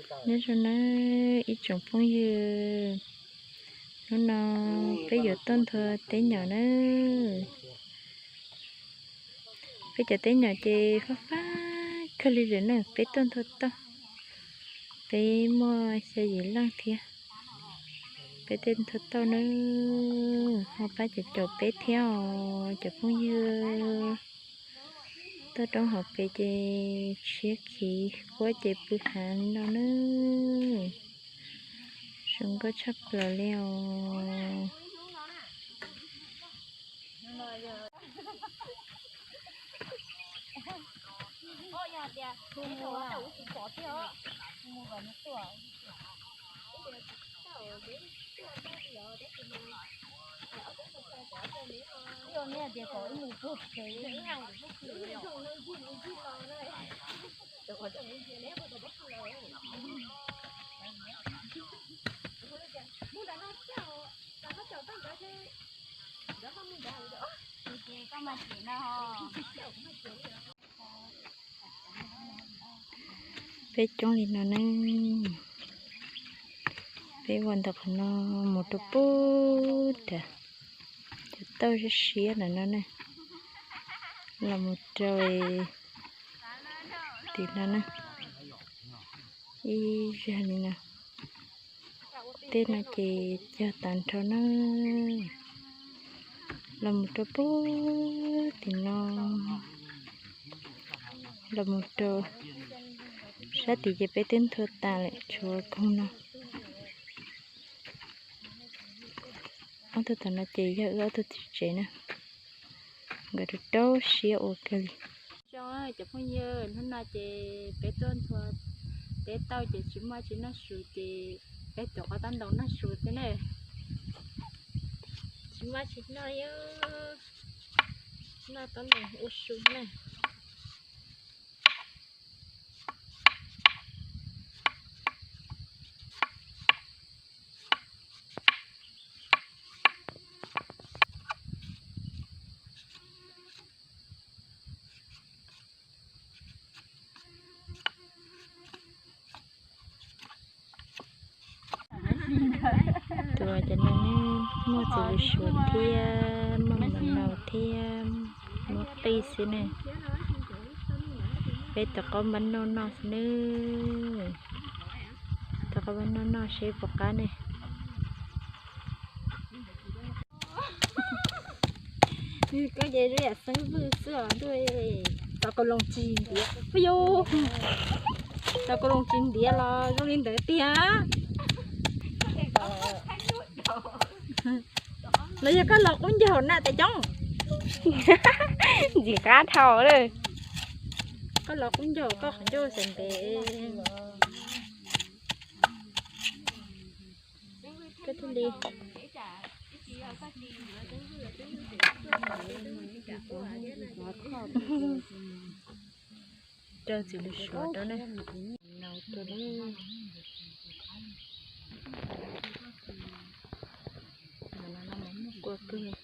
Nyob zoo nawb ib tsoom phooj ywg, hnub no peb yuav tuaj nthua teb nyom nawb. Peb cov teb nyom ces fab fab kawg li lawm na, peb tuaj nthua tauj. Peb muaj xya yim leej thiab, peb tuaj nthua tauj nawb. Ho pab caum caum peb thiab os cov phooj ywg. Toj roob hauv pes ces tshiab khiv, kuab ces pw hav li no nawb. Zoo nkauj tshaj plaws li os. Peb coob li no ne, peb ua ntawm qhov no mus rau pub nram cov tauj siab siab ntawm no ne, los mus rau tim no na, ib zag li no. Tej no ces cog tas nrho na, los mus rau pub tim no, los mus rau sab tid ces peb twb nthua tas lawm, tshuav koog no. Ob tug tom no ces yog wb ob tug txiv tsev na, nkawd rau rau siab ua kawg li. Zoo cov phooj ywg, hnub no ces peb tuaj nthua teb tauj ces tsis muaj tsis noj su ces peb tuav qhov tab ntoos noj su xwb na. Tsis muaj tsis noj, noj tab ntoos ua su na. Tus cov no ne, muaj txiv lws suav thiab muaj mos nau thiab muab qij xwb ne. Peb rov qab npaj noj noj xwb ne. Rov qab npaj noj noj seb puas qab ne. Koj ces zoo yam xeeb vwj xwb os ntuj. Tau kaus loos tsis ntiav, ui yus, tau kaus loos tsis ntiav los zoo li ntawd tiag. Los yog koj los qub ncaug na tais coob. Ntxim qab dhau lawm. Koj los qub ncaug koj qhov ncauj xav ntev. Koj thiaj li rau txiv lws suav rau na. Kua kawg.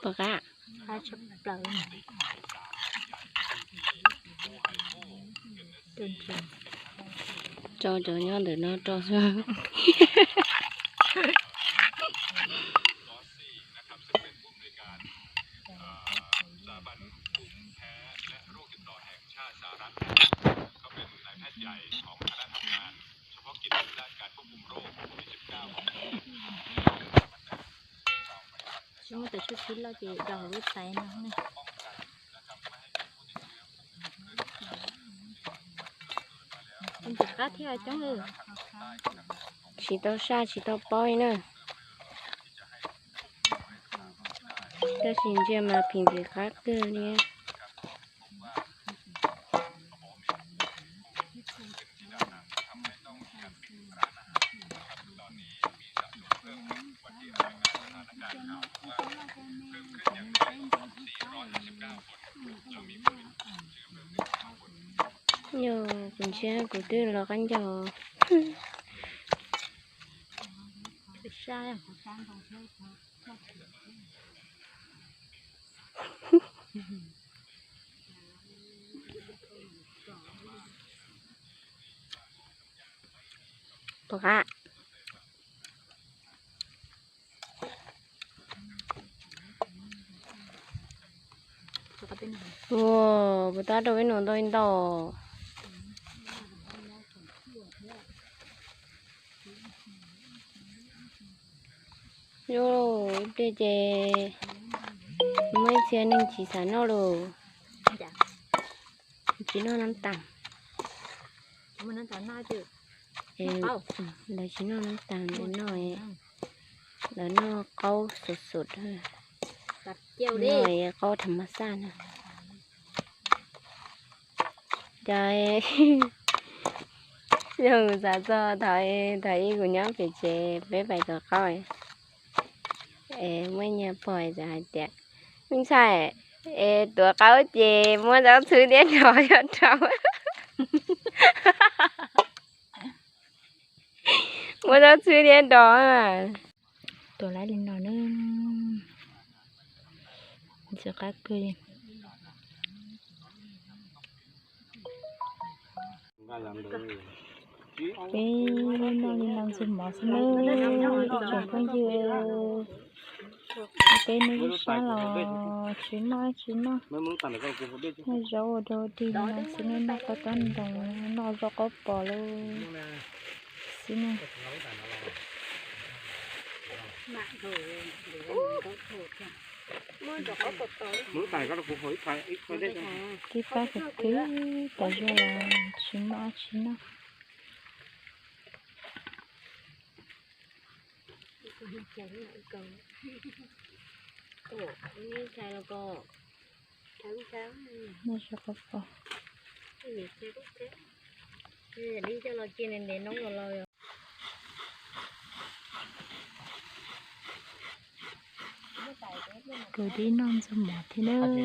Puas qab? Qab tshaj plaws. Tso cov nyob ntawm no rau xwb. Tsis muaj tus tshuaj tsib loj ces rau hauv lub txais no ne. Ntxim qab thiab coob li. Tsis tau saj tsis tau paub li na. Tab sis ntsia mas phim ntxim qab kawg li. Yog kuv ntsia kuv twb los qab ncaug. Puas qab? Ua, puas tab rau peb nus ntau ntau. Yus ib pliag ces muaj ib txhia neeg tsis xav noj los. Tsis noj nab tas. Lawv tsis noj nab tas, lawv noj, lawv noj qaub xus xus, noj qaub tham mas xaj na. Cas yog kuv xav txog thaum, thaum ub kuv nyob pem tsev peb pais tuav qaub, es muaj nyuag pog txawm hais tias, me ntxhais, es tuav qaub ces muab zaub txhwb thiab dos coj rau. Muab zaub txhwb thiab dos. Tuav laib li no na. Ntxim qab kawg li. Peb noj li no ntxuag mov xwb nawb ib tsoom phooj ywg. Peb noj ib sab los tsis noj tsis noj. Noj zaub ua dog dig li no xwb, nej noj qab tob ntoos, noj zaub qaub pos lawm xwb na. Tib pab kwv tij tas zog los tsis noj tsis noj. Noj zaub qaub pos. Kwv tij noj ntxuag mov thiab nawb.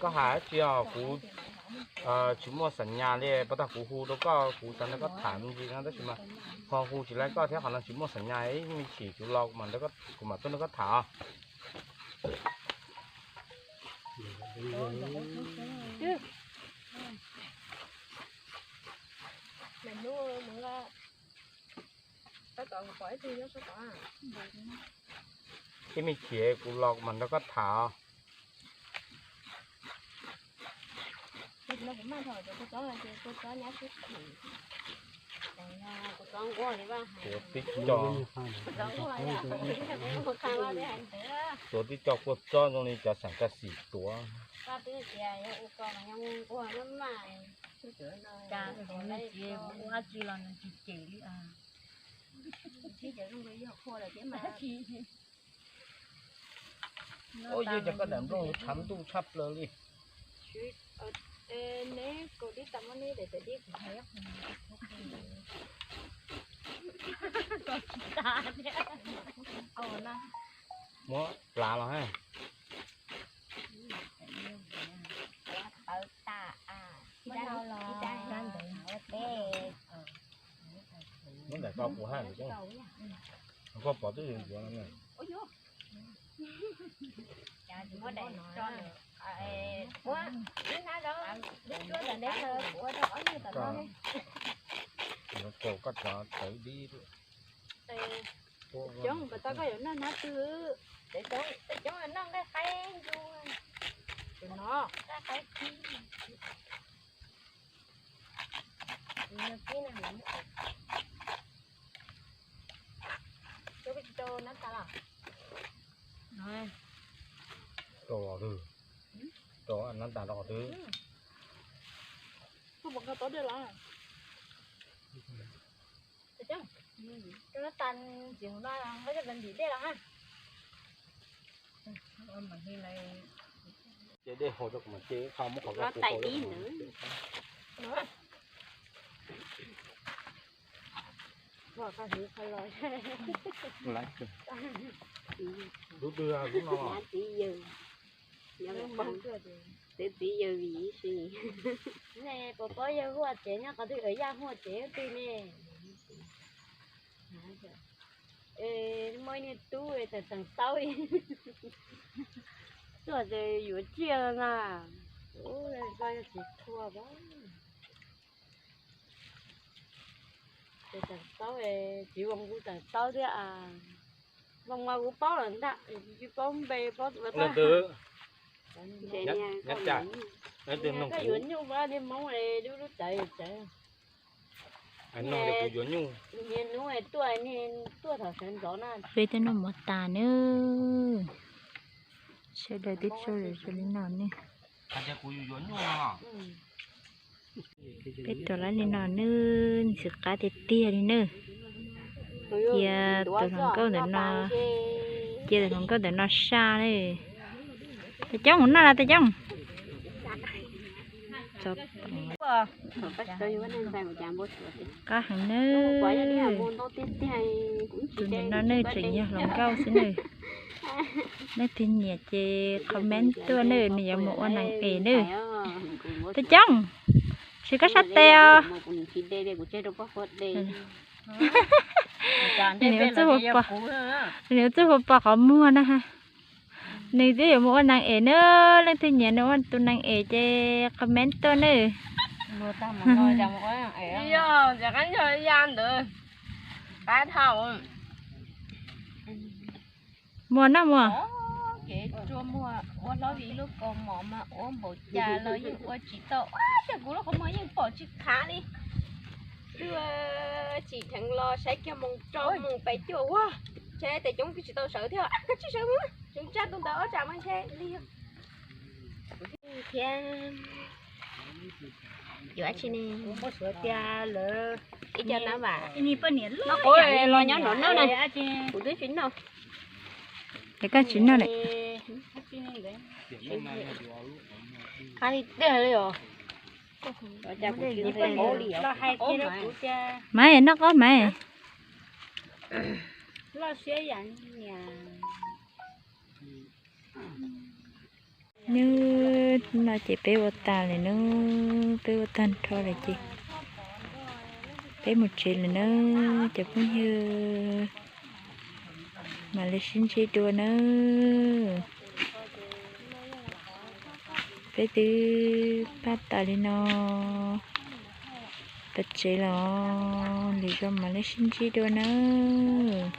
Koj hais tsis os, kuv tsis muaj xam nyas li, puas tag kuv hu rau koj, kuv xav nrog koj tham me ntsis no tab sis mas ho hu tsis laib koj thiab, qhov no tsis muaj xam nyas, ib me chim kuv los mas kuv mam tuaj nrog koj tham os. Ib me chim kuv los kuv mam nrog koj tham os. Tuav tib co, tuav tib co kua txob zoo li cov xeem kaj xim tuav. Ua yog cov koj daim nplooj yuav tshav ntuj tshaj plaws li. Muab plav los ha. Muab daim koj kuv ha, koj pom twb yuav ntxuav no. Ua ib hnab rau, ua rau ob nyuag tom no. Yuav kaus koj cov tawv dib. Coob, puas tau koj yuav noj hnab twg? Coob, coob noj nqaij qaib ncu. Tus no, nqaij qaib qhib. Tus no qhib na. Tus koj tsis rau nab tas los? Rau los twg? Rau nab tas rau qhov twg? Koj puas nqa tob dej los? Rau nab tas, txiv hauv no nqa coj pes ntim dej los ha. Ces dej haus rau kuv mas ces qhov muab qhov tais dib ntawd. Lub twg lub no? Txiv yawg, txiv yawg vim ib si. Nej puas paub yawg Huaj tsev nyob qhov twg, yawg Huaj tsev twg ne? Muaj ib niag tub tseem tseem taub, tuaj ces yuav tsiaj na. Koj yog tsis tshua, tseem taub, txiv Voos kuj tseem taub thiab. Voos mas kuv paub lawm ntag, tsis paub npe paub tus. Koj yuav nyuj, niag Hmoob lub lub tawv tawv. Kuv yuav nyuj, niag hnub tuaj, niag tuaj thaum sawv ntxov na. Peb twb noj mov tas nawb. Sawv daws twb tso zam li no ne. Peb tuav lawm li no nawb, ntxim qab tiag tiag li nawb. Cia tus hluas nkauj ntawm no, cia tus hluas nkauj ntawm no saj nawb. Tais Coob mus noj los Tais Coob. Qab heev nawb. Tus ntawm no nawb tseem yog hluas nkauj xwb nawb. Leej twg nyiam ces comment tuaj nawb, nws yuav mus ua nees es nawb. Tais Coob, tsis koj sab tes os. Nws ua txuj hu pos qhov muag na ha. Nws twb yuav mus ua nees es nawb, leej twg nyiam nws ua tus nees es ces comment tuaj nawb. Muag noj muag. Ces tsuas muag ua hlob vim lub kaus mom mas ua npaum cas los yeej ua tsis tau. Cas kuv lub qhov muag yeej pom tsis khav li. Twb tsim dheev los saib kiag moos rau moos pem cuaj ua, ntshe Tais Coob twb tsis tau sawv thiab. Koj tsis sawv mus, tseem tsa tus ntawd ob tsam mas ntshe li thiab. Yuav tsi ne? Kuv muab suav tias lawv ib co na vam. Noj qab los nyob nrov noj na. Kuv twb tsis noj. Es koj tsis noj lawm. Qab li tiag li os. Maiv, noj qaub maiv. Nub no ces peb ua tas lawm nub, peb ua tag nrho lawm ces peb mus tsev lawm nawb cov phooj ywg. Mam li sib ntsib dua nawb. Peb twb pab tas li no, peb tsev los lwm zaus mam li sib ntsib dua nawb.